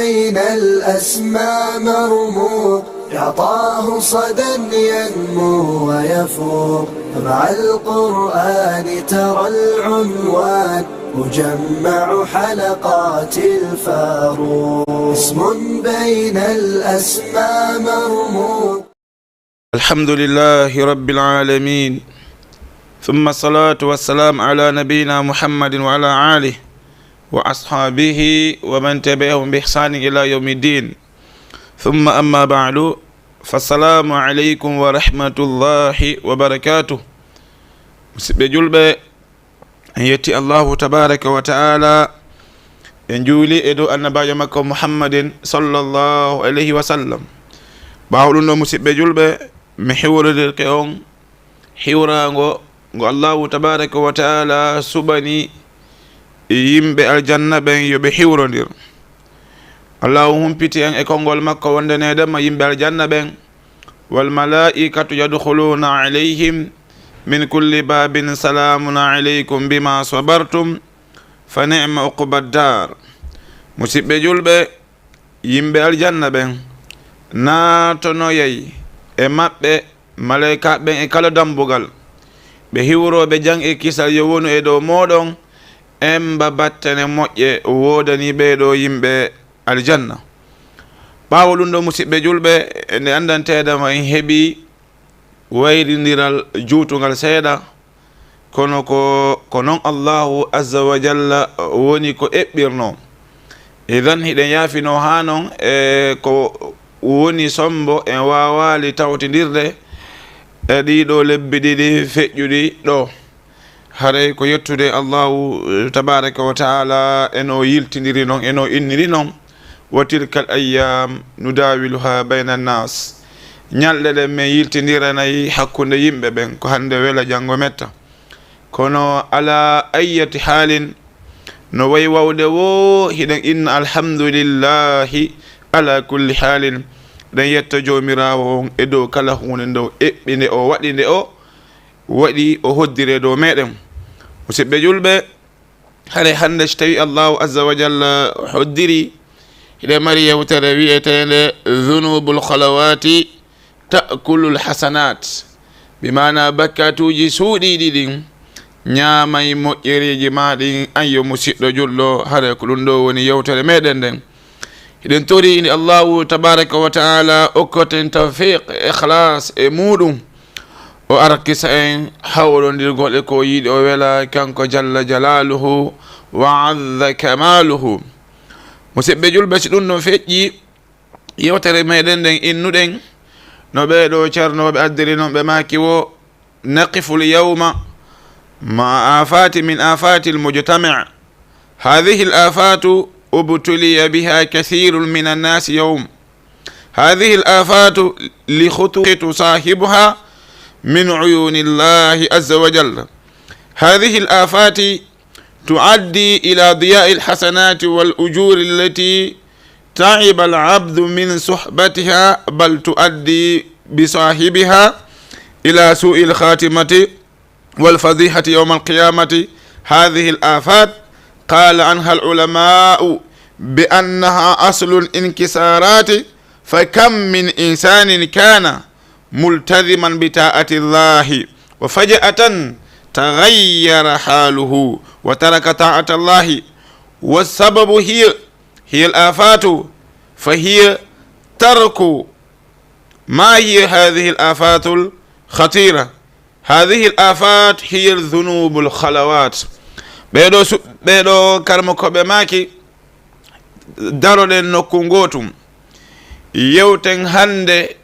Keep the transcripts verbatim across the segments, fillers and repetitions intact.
بين الأسماء مرموق، يعطاه صدى ينمو ويفوق، مع القرآن ترى العنوان مجمع حلقات الفاروق، اسم بين الأسماء مرموق. الحمد لله رب العالمين، ثم الصلاة والسلام على نبينا محمد وعلى آله وأصحابه ومن تبعهم بإحسان إلى يوم الدين. ثم أما بعد، فالسلام عليكم ورحمة الله وبركاته. Musidɓe julɓe, en yetti Allahu tabaraka wa ta'ala, en juuli e dow annabaajo makko Muhammadin sallallahu alayhi wa sallam. Ɓaawo ɗum ɗo, musidɓe julɓe, mi hiwrodirke on hiwraango ngo Allahu tabaraka wa ta'ala suɓani yimɓe aljanna ɓen yo ɓe hiwrondir. Allahu humpiti en e konngol makko wonde needema yimɓe aljanna ɓen, والملائكة يدخلون عليهم من كل باب سلام عليكم بما صبرتم فنعم عقبى الدار. Musidɓe julɓe, yimɓe aljanna ɓen naatonoyay e maɓɓe malaykaaɓe ɓen e kala dambugal, ɓe hiwrooɓe jam e kisal yo wonu e dow mooɗon, emba battane moƴƴe woodani ɓee ɗoo yimɓe aljanna. Ɓaawo ɗum ɗo, musidɓe julɓe, nde anndanteeɗo ma en heɓi wayrindiral juutungal seeɗa, kono ko, ko non Allahu azza wa jalla woni ko eɓɓirnoo. Idan hiɗen yaafinoo haa non e ko woni sombo en waawaali tawtindirde e ɗii ɗoo lebbi ɗiɗi feƴƴuɗi ɗoo. Haray ko yettude Allahu, eh, tabaraka wa ta'ala, eno yiltindiri non, eno inniri non, "Wa tilkal ayyam nudawiluha bayna nas." Ñalɗe ɗen men yiltindiranay hakkunde yimɓe ɓen, ko hannde wela, janngo metta. Kono ala ayyati haalin, no wayi wawde woo, hiɗen inna alhamdulillahi ala kulli haalin. Ɗen yetta Joomiraawo on e dow kala huunde nde o eɓɓi, nde o waɗi, nde o waɗi o hoddiri e dow meɗen. Musidɓe julɓe, hare hannde so tawi Allahu azza wa jalla hoddiri, hiɗen mari yewtere wi'eteende Dhunubul Khalawati Ta'kulul Hasanat, bi maana bakkatuuji suuɗiiɗi ɗin ñaamay moƴƴereeji maa ɗin, an yo musiɗɗo julɗo, hare ko ɗum ɗo woni yewtere meɗen nden. Hiɗen tori nde Allahu tabaraka wa ta'ala okkoten tawfiq e ikhlas e muɗum. O arkisa en hawrondirgol e ko yiɗi o wela, kanko jalla jalaluhu wa azza kamaluhu. Musidɓe julɓe, si ɗum ɗon feƴƴi, yewtere meɗen nden innuɗen no ɓee ɗo ceernooɓe addiri non, ɓe maaki wo: نقف اليوم مع آفات من آفات المجتمع. هذه الآفات ابتلي بها كثير من الناس يوم. هذه الآفات لخطوط صاحبها من عيون الله عز وجل. هذه الآفات تؤدي إلى ضياع الحسنات والأجور التي تعب العبد من صحبتها، بل تؤدي بصاحبها إلى سوء الخاتمة والفضيحة يوم القيامة. هذه الآفات قال عنها العلماء بأنها أصل الانكسارات، فكم من إنسان كان ملتزما بطاعة الله وفجأة تغير حاله وترك طاعة الله، والسبب هي، هي الآفات، فهي ترك. ما هي هذه الآفات الخطيرة؟ هذه الآفات هي الذنوب الخلوات. Ɓee ɗo su-, ɓee ɗo karmo ko ɓe maaki, daroɗen nokku ngootum. Yewten hannde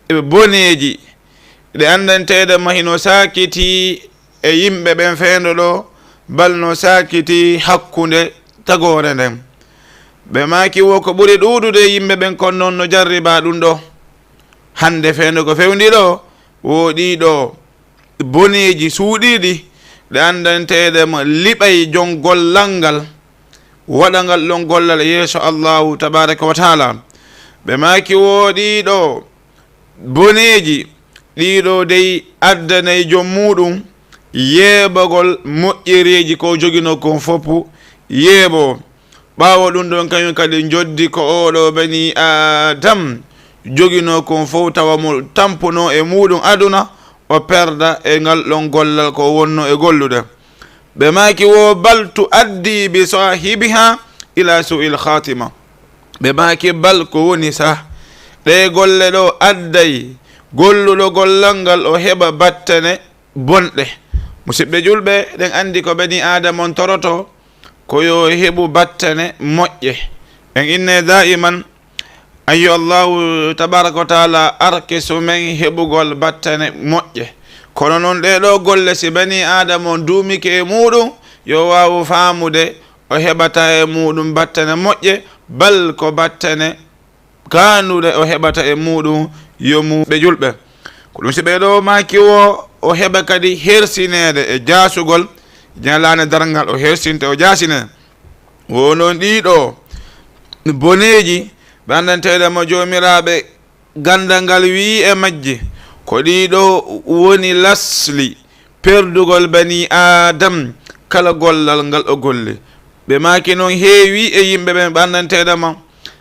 e boneeji ɗe anndanteeɗe ma hino saakiti e yimɓe ɓen feendo ɗo, bal no saakiti hakkunde tagoore nden. Ɓe maaki wo ko ɓuri ɗuuɗude e yimɓe ɓen kon non no jarribaa ɗum ɗo. Hannde feendo ko fewndi ɗo, wo ɗii ɗo boneeji suuɗiiɗi ɗe anndanteeɗe ma liɓay jon gollal ngal, waɗa ngal ɗon gollal yeeso Allahu tabaraka wa taala. Ɓe maaki wo ɗii ɗo boneeji, ɗii ɗo dey addanay jom muuɗum yeebagol moƴƴereeji ko joginoo kon foppu yeebo. Ɓaawo ɗum ɗon, kañum kadi njoddi ko oɗo bani Adam joginoo kon fow, tawa mo tampunoo e muuɗum aduna, o perda e ngal ɗon gollal ko wonnoo e gollude. Ɓe maaki wo, "Bal tuaddi bi saahibiha ila su'il khatima." Ɓe maaki, "Bal, ko woni sah, ɗee golle ɗo adday golluɗo gollal ngal o heɓa battane bonɗe." Musidɓe julɓe, ɗen anndi ko bani Aadama on toroto, ko yo heɓu battane moƴƴe. En inne daiman, ayyo Allahu tabaraka wa taala arke so men heɓugol battane moƴƴe. Kono noon ɗee ɗo golle, si bani Aadama on duumike e muuɗum, yo waawu faamude o heɓata e muuɗum battane moƴƴe, bal ko battane kaanuɗe o heɓata e muuɗum yo mu ɓe julɓe. Ko ɗum si ɓee ɗo maaki wo, o heɓa kadi hersineede e jaasugol ñalaande darngal, o hersinte, o jaasine. Wo noon ɗii ɗo boneeji, ɓe anndanteede mo joomiraaɓe ganndal ngal wi'i e majji, ko ɗii ɗo woni lasli perdugol bani Adam kala gollal ngal o golli. Ɓe maaki noon heewi e yimɓe ɓen ɓe anndanteede ma,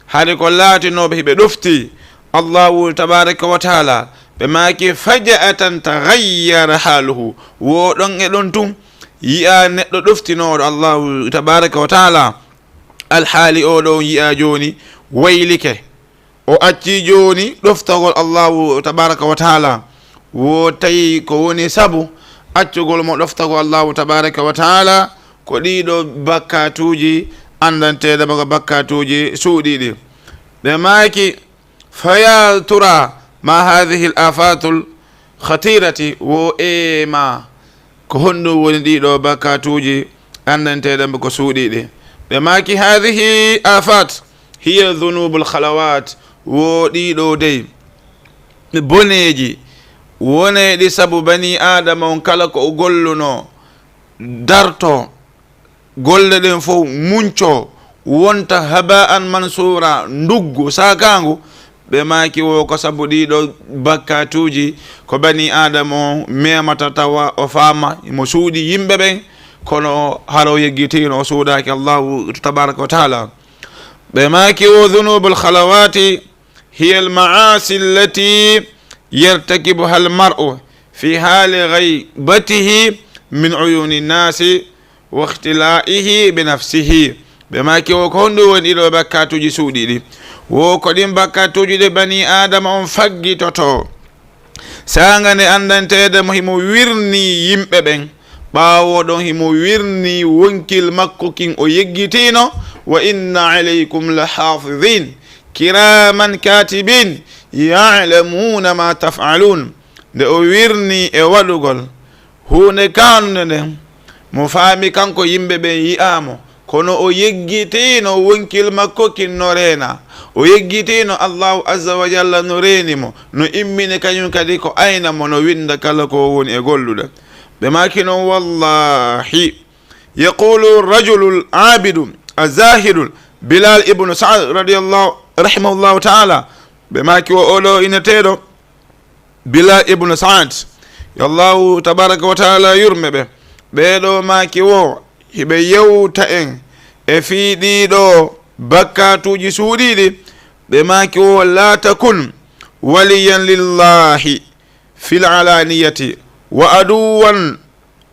hari ko laatinooɓe hiɓe ɗofti Allahu tabaraka wa taala. Ɓe maaki, "Faja'atan taghayyara haluhu." Wo ɗon e ɗon tun, yi'a neɗɗo ɗoftinooɗo Allahu tabaraka wa taala, alhaali o ɗon yi'a jooni waylike. O acci jooni ɗoftagol Allahu tabaraka wa taala. Wo tawi ko woni sabu accugol mo ɗoftagol Allahu tabaraka wa taala, ko ɗii ɗo bakkatuuji anndanteede ma ko bakkatuuji suuɗiiɗi. Ɓe maaki, "Faya tura ma hadhihi al afatul khatirati?" Wo e ma, ko honɗum woni ɗii ɗo bakkatuuji anndanteeɗe mbo ko suuɗiiɗi? Ɓe maaki, "Hadhihi afat hiya dhunubul khalawat." Wo ɗii ɗo dey boneeji woneyɗi sabu bani Aadama on kala ko o gollunoo darto, golle ɗen fof muncoo, wonta haba'an mansuura, nduggu saakaangu. Ɓe maaki wo ko sabu ɗii ɗo bakkatuuji ko bani Aadama o memata tawa o faama mo suuɗi yimɓe ɓen, kono hara o yeggitiino, o suuɗaaki Allahu tabaraka wa taala. Ɓe maaki wo dhunubul khalawati hiya al ma'asi allati yartakibuha al mar'u fi hali ghaybatihi min uyuni nnasi wa ikhtila'ihi bi nafsihi. Ɓe maaki wo ko honɗum woni ɗii ɗo bakkatuuji suuɗiiɗi? Wo ko ɗin bakkatuuji ɗi bani Aadama on faggitoto. Saanga nde anndanteede mo himo wirnii yimɓe ɓen, ɓaawo ɗon himo wirnii wonkil makko kin o yeggitiino, "Wa inna alaykum la hafidhin, kiraman katibin, ya'lamuna ma taf'alun." Nde o wirnii e waɗugol huunde kaanunde nden, mo faami kanko yimɓe ɓen yi'aa mo, kono o yeggitiino wonkil makko kin no reena. O yeggitiino Allahu azza wa jalla no reeni mo, no immini kañum kadi ko ayna mo, no winnda kala ko woni e gollude. Ɓe maaki non, "Wallahi, yaqulu rajulul abidu azahidu Bilal ibnu Sa'd radiyallahu, rahimahullahu ta'ala." Ɓe maaki wo oɗo ineteeɗo Bilal ibnu Sa'd, yo Allahu tabaraka wa taala yurme ɓe. Ɓee ɗo maaki wo, hiɓe yewta en e fii ɗii ɗo bakkatuuji suuɗiiɗi. Ɓe maaki wo, "La takun waliyan lillahi fil alaniyati wa aduwan,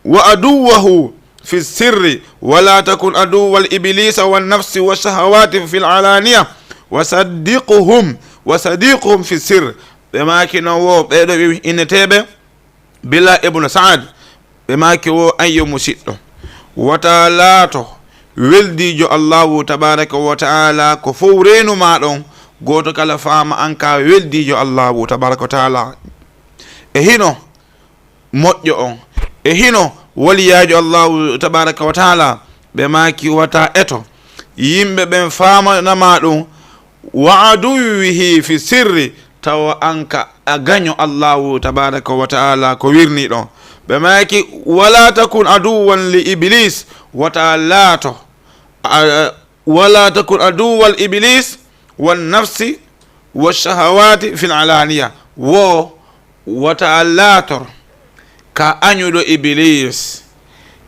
wa aduwahu fi sirri, wa la takun aduwal iblisa wa nafsi wa shahawati fil alaniya, wa saddiquhum, wa sadiquhum fi sirri." Ɓe maaki non wo, ɓee ɗo ɓe inneteeɓe Bilal ibnu Sa'd, ɓe maaki wo, "Ayyo musiɗɗo, wata laato weldiijo Allahu tabaraka wa taala, ko fow reenu ma ɗon, gooto kala faama an ka weldiijo Allahu tabaraka wa taala." E hino moƴƴo on, e hino waliyaajo Allahu tabaraka wa taala, ɓe maaki, "Wata eto yimɓe ɓen faamana ma ɗum, wa aduwwihi fi sirri, tawa an ka a gaño Allahu tabaraka wa taala ko wirni ɗon." Ɓe maaki, "Wala takun aduwwan li iblis," wata laato, a, "Wala takun aduwwal iblis wan nafsi wa shahawati fil alaniya." Wo wata laator ka añuɗo iblis,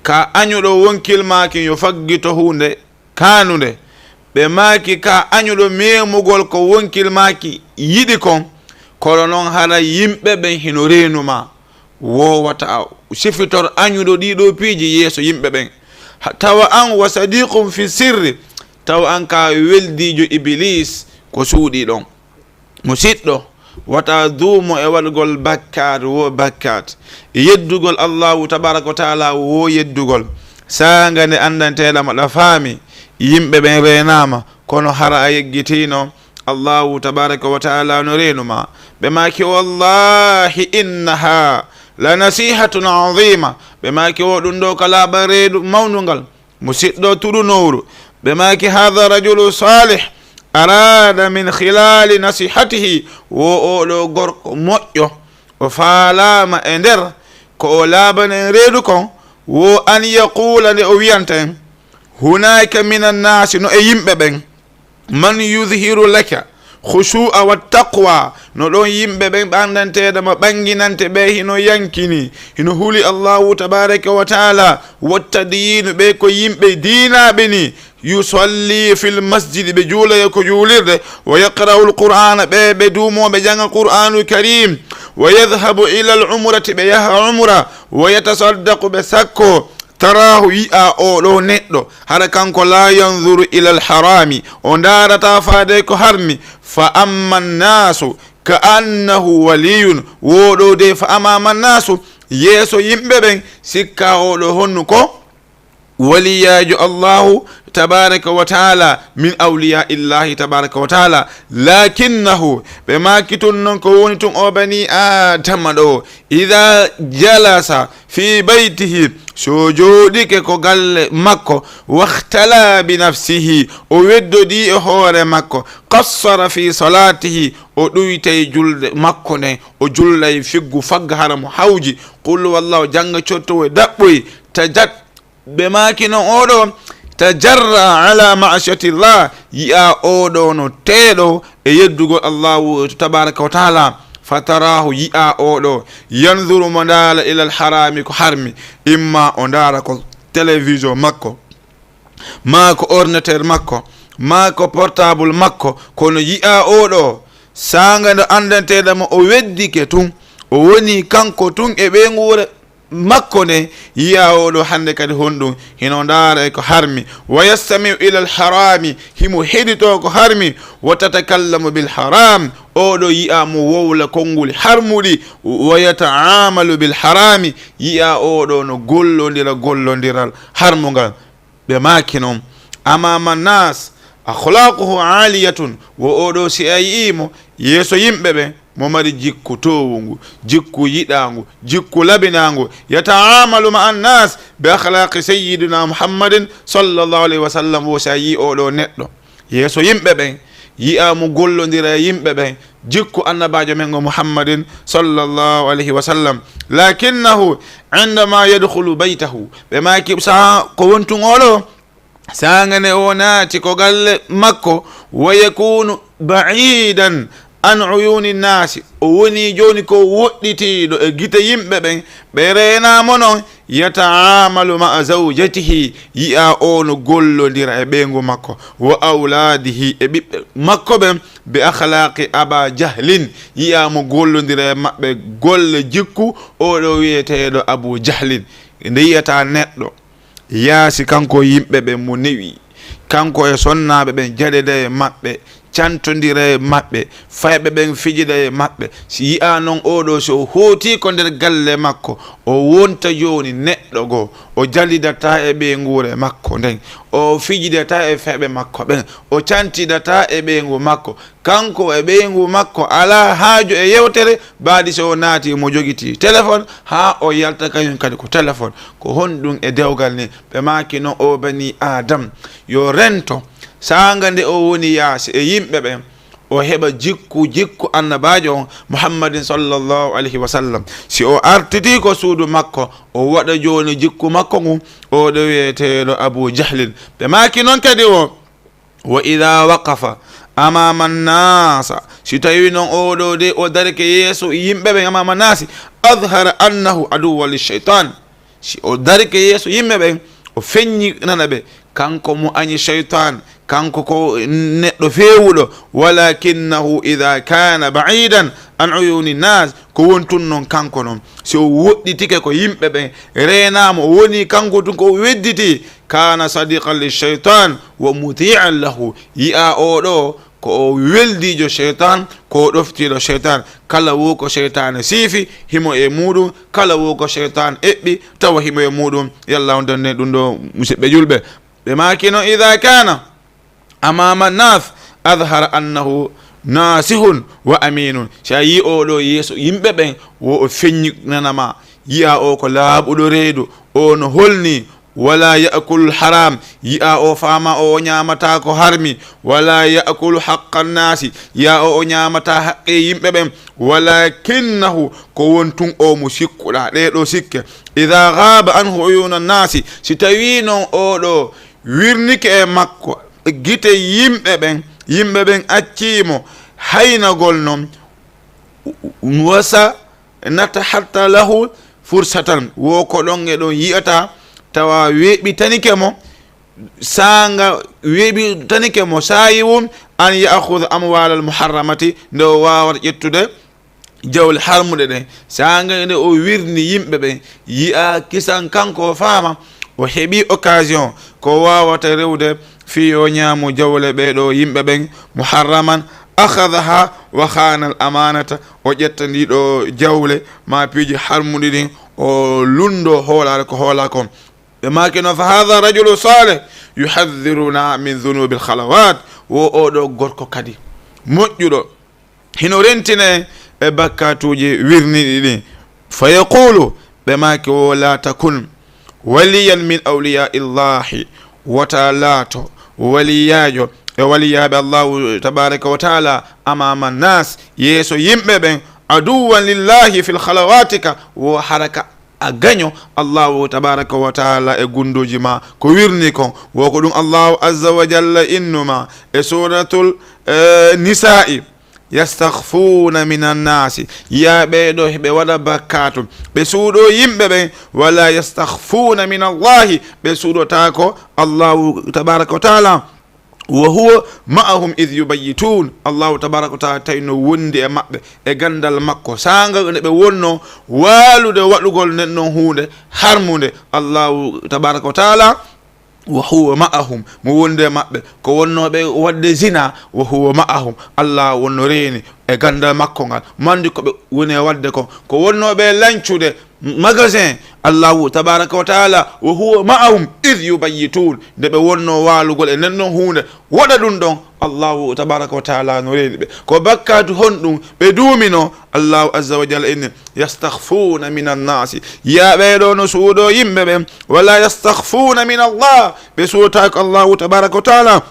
ka añuɗo wonkil maakin yo faggito huunde, kaanunde, Ɓe maaki, ka añuɗo memugol ko wonkil maaki yiɗi kon, kono non hara yimɓe ɓen hino reenu ma. Wowata a sifitor añuɗo ɗiɗo piiji yeeso yimɓe ɓen. Ha, tawa an wa sadiqun fi sirri, tawa an ka weldiijo Iblis ko suuɗi ɗon. Musiɗɗo, wata duumo e waɗugol bakkaat wo bakkaat, e yeddugol Allahu tabaraka wa taala wo yeddugol. Saanga nde anndanteeɗa maɗa faami, yimɓe ɓen reenaama, kono hara a yeggitiino, Allahu tabaraka wa taala no reenu ma. Ɓe maaki, "Wallahi innaha la nasihatun azima." Ɓe maaki, "O ɗum ɗo ka laaɓa reedu mawnungal." Musiɗɗo tuɗunowru. Ɓe maaki, "Hadha rajulu salih arada min khilali nasihatihi." Wo oɗo gorko moƴƴo. O faalaama e nder ko o laaɓani en reedu kon. Wo an yaqula nde o wiyanta en. Hunaka minan nasi no e yimɓe ɓen. Man yudhiru laka khushu'a wa taqwa. No ɗon yimɓe ɓen ɓandanteeɗa ma ɓanginante ɓe hino yankini, hino huli Allahu tabaraka wa taala, wattaɗiyinu ɓe ko yimɓe diinaaɓe ni, yusalli fil masjidi ɓe juulay ko juulirde, wa yaqra'u alqur'ana ɓe ɓe duumooɓe janga qur'anu karim, wa yadhhabu ila al umrati ɓe yaha umra, wa yatasaddaqu ɓe sakko, tarahu yi'a oɗo neɗɗo, hara kanko la yanzuru ila al harami, o ndarata faade ko harmi, fa amma annasu ka annahu waliyun, woɗo de fa amama annasu, yeeso yimɓe ɓen sikka oɗo honnu ko waliyaajo Allahu tabaraka wa taala min awliya illahi tabaraka wa taala, lakinnahu ɓe maaki tun non ko woni tun o bani adama ɗo, ida jalasa fi baytihi, so jooɗike ko galle makko, wahtala bi nafsihi, o weddodi e hoore makko, qassara fi salatihi, o ɗuytay julde makko nden, o jullay figgu fagga hara mo hawji, qul wallahu janga cottowo e daɓɓoy, tajat ɓe maaki non oɗo tajarra ala ma'ashatillah, yi'a oɗo no teeɗo e yeddugol Allahu tabaraka wa taala, fatarahu yi'a oɗo yanzuru mo ndaala ilal harami ko harmi, imma o ndaara ko télévision makko, maa ko ordinateur makko, maa ko portable makko, kono yi'a oɗo saanga ndo andanteeɗa mo o weddike tun, o woni kanko tun e ɓeynguure makko nde, yi'a oɗo hannde kadi honɗum hino ndaara e ko harmi, wa yastami'u ilal harami, himo heɗito ko harmi, wa tatakallamu bil haram, oɗo yi'a mo wowla konnguli harmuɗi, wa yata'amalu bil harami, yi'a oɗo no gollondira gollondiral harmungal. Ɓe maaki non, amama nas akhlaquhu aliyatun, wo oɗo si a yi'i mo yeeso yimɓe ɓe, mo mari jikku towungu, jikku yiɗangu, jikku labinangu, yataamalu ma annas bi akhlaqi sayyidina Muhammadin sallallahu alayhi wa sallam, wo si a yi'i oɗo neɗɗo yeeso yimɓe ɓen, yi'a mo gollondira e yimɓe ɓen, jikku annabaajo men o Muhammadin sallallahu alayhi wa sallam. Lakinnahu indama yadkhulu baytahu, ɓe maaki sa ko wontun oɗo, saanga nde o naati ko galle makko, wa yakunu ba'idan an uyuni nnaasi, o woni jooni ko woɗɗitiiɗo e gite yimɓe ɓen, ɓe reenaamo non, yataamalu ma'a zawjatihi, yi'a o no gollondira e ɓeyngu makko, wa awlaadihi, e ɓiɓɓe makko ɓen, bi akhlaqi aba jahlin, yi'a mo gollondira e maɓɓe golle jikku oɗo wi'eteeɗo Abu Jahlin. Nde yi'ata neɗɗo yaasi kanko yimɓe ɓen mo newi, kanko e sonnaaɓe ɓen jaɗeda e maɓɓe, cantondira e maɓɓe, fayɓe ɓen fijida e maɓɓe. Si yi'a non oɗo, si o hooti ko nder galle makko, o wonta jooni neɗɗo goo, o jallidata e ɓeynguure makko nden, o fijidata e fayɓe makko ɓen, o cantidata e ɓeyngu makko, kanko e ɓeyngu makko alaa haaju e yewtere, baadi so o naati mo jogiti téléphone, haa o yalta kañum kadi ko téléphone. Ko honɗum e dewgal ni? Ɓe maaki non o bani Adam yo rento, saanga nde o woni yaasi e yimɓe ɓen, o heɓa jikku, jikku annabaajo on Muhammadin sallallahu alayhi wa sallam. Si o artiti ko suudu makko, o waɗa jooni jikku makko ngu, oɗo wi'eteeɗo Abu Jahlin. Ɓe maaki non kadi o, wa ida waqafa amama nnasa, si tawi non oɗo de o darike yeeso yimɓe ɓen, amama nnasi, adhara annahu aduwwa lishaitan. Si o darike yeeso yimɓe ɓen, o feññinana ɓe kanko mo añi shaitan, Kanko ko neɗɗo feewuɗo. Walakinnahu idha kana ba'idan an uyuni nas, ko wontun noon kanko noon, si o woɗɗitike ko yimɓe ɓen reenaama, o woni kanko tun ko o wedditi, kana sadiqan li shaytan wa muti'an lahu. Yi'a oɗo ko o weldiijo shaytan, ko o ɗoftiiɗo shaytan. Kala wo ko shaytan siifi, himo e muɗum. Kala wo ko shaytan eɓɓi, tawa himo e muɗum. Yalla on danne ɗum ɗo, musidɓe julɓe. Ɓe maaki noon, idha kana amama nas adhara annahu nasihun wa aminun. Si a yii oɗo yeeso yimɓe ɓen, wo o feññinana ma. Yi'a o ko laaɓuɗo reedu, o no holni, wala ya'kulu haram. Yi'a o faama o, o ñaamata ko harmi, wala ya'kulu haqqa nasi. Yi'a o, o ñaamata haqqe yimɓe ɓen. Walakinnahu, ko wontun o mo sikkuɗa ɗe ɗo sikke. Idha ghaba anhu uyuna nasi, si tawi noon oɗo wirnike e makko gite yimɓe ɓen, yimɓe ɓen accii mo haynagol noon, wasa nata hatta lahu fursatan, wo ko ɗon e ɗon yi'ata, tawa weeɓitanike mo, saanga weeɓitanike mo, saayi won an ya'khudha amwalal muharramati, nde o waawata ƴettude jawle harmuɗe ɗen. Saanga nde o wirni yimɓe ɓen, yi'a kisan kanko o faama, o heɓi occasion ko waawata rewde fii yo ñaamu jawle ɓee ɗo yimɓe ɓen muharraman, akhadhaha wa khana al amanata, o ƴetta ndi ɗo jawle ma piiji harmuɗi ɗin, o lundo hoolaare ko hoola kon. Ɓe maaki noon, fa hadha rajulu salih yuhadhiruna min dhunubil khalawat, wo oɗo gorko kadi moƴƴuɗo, hino rentine e bakkatuuji wirniɗi ɗin. Fa yaqulu, ɓe maaki, wo la takun waliyan min awliya illahi, wota laato waliyaajo e waliyaaɓe Allahu tabaraka wa taala, amama nas, yeeso yimɓe ɓen, aduwan lillahi fil khalawatika, wo haraka a gaño Allahu tabaraka wa taala e gunduuji ma, ko wirni kon. Wo ko ɗum Allahu azza wa jalla innuma e suratul, eh, nisa'i, yastakhfuna minan nasi, ya ɓee ɗo ɓe waɗa bakkatu, ɓe suuɗo yimɓe ɓen, wala yastakhfuna min Allahi, ɓe suuɗotaako Allahu tabaraka wa taala. Wa huwa ma'ahum idh yubayyitun. Allahu tabaraka wa taala tawi no wondi e maɓɓe e gandal makko, saanga nde ɓe wonno waalude waɗugol nden non huunde harmunde. Allahu tabaraka wa taala, wa huwa ma'ahum, mo wondi e maɓɓe. Ko wonno ɓe wadde zina, wa huwa ma'ahum, Allah wonno reeni e gandal makko ngal, mandi ko ɓe woni e wadde kon. Ko wonno ɓe lancude magasin, Allahu tabaraka wa taala, wa huwa ma'ahum idh yubayyitun, nde ɓe wonno waalugol e nden non huunde, waɗa ɗum ɗon, Allahu tabaraka wa taala no reeni ɓe. Ko bakkatu honɗum ɓe duumino? Allahu azza wa jalla inni, yastakhfuna minan nasi, ya ɓee ɗo no suuɗo yimɓe ɓen, wala yastakhfuna min Allah, ɓe suuɗotaako Allahu tabaraka wa taala.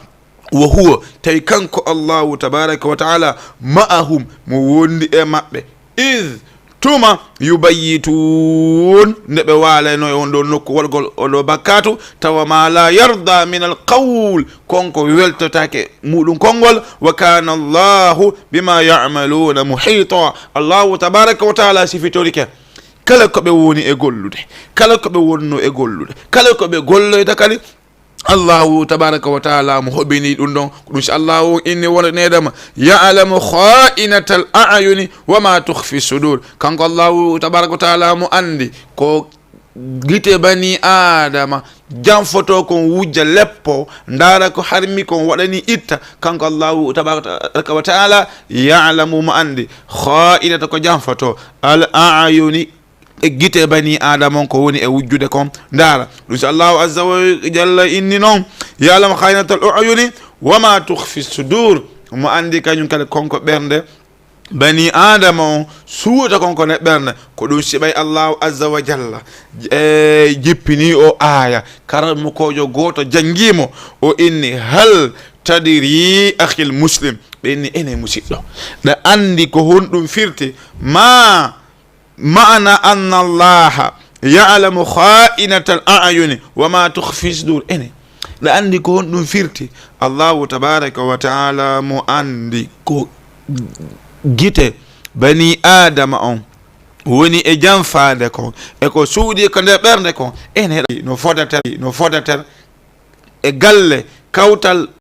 Wa huwa, tawi kanko Allahu tabaraka wa taala, ma'ahum, mo wondi e maɓɓe, idh, tuma, yubayyitun, nde ɓe waalayno e on ɗo nokku waɗgol on ɗo bakkatu, tawa ma la yarda min al qawl, kon ko weltotake muɗum konngol, wa kana Allahu bima ya'maluna muhita. Allahu tabaraka wa taala sifitorike kala ko ɓe woni e gollude, kala ko ɓe wonno e gollude, kala ko ɓe golloyta kadi, Allahu tabaraka wa taala mo hoɓini ɗum ɗon. Ko ɗum si Allahu on inni wonde neɗama, ya'lamu kha'inatal a'yuni wa ma tukhfi sudur. Kanko Allahu tabaraka wa taala mo andi ko gite bani Adama janfoto kon, wujja leppo, ndaara ko harmi kon, waɗani itta. Kanko Allahu tabaraka wa taala, ya'lamu, mo andi, kha'inata, ko janfoto, al a'yuni, e gite bani Adama on ko woni e wujjude kon, ndaara. Ɗum si Allahu azza wa jalla inni noon, ya'lamu kha'inatal a'yuni wa ma tukhfi sudur. Mo andi kañum kala kon ko ɓernde bani Adama on suuta kon ko ne ɓernde. Ko ɗum siɓay Allahu azza wa jalla, e, jippini o aaya, karamokoojo gooto janngi mo, o inni, hal tadri akhil muslim? Ɓe inni, ene musiɗɗo, ɗa andi ko honɗum firti ma ma'ana anna Allaha ya'lamu kha'inatal a'yuni wa ma tukhfi sudur? Ene, ɗa andi ko honɗum firti? Allahu tabaraka wa taala mo andi ko gite bani Adama on woni e janfaade kon, e ko suuɗi ko nder ɓernde kon. Ene, no fodater, no fodater e galle kawtal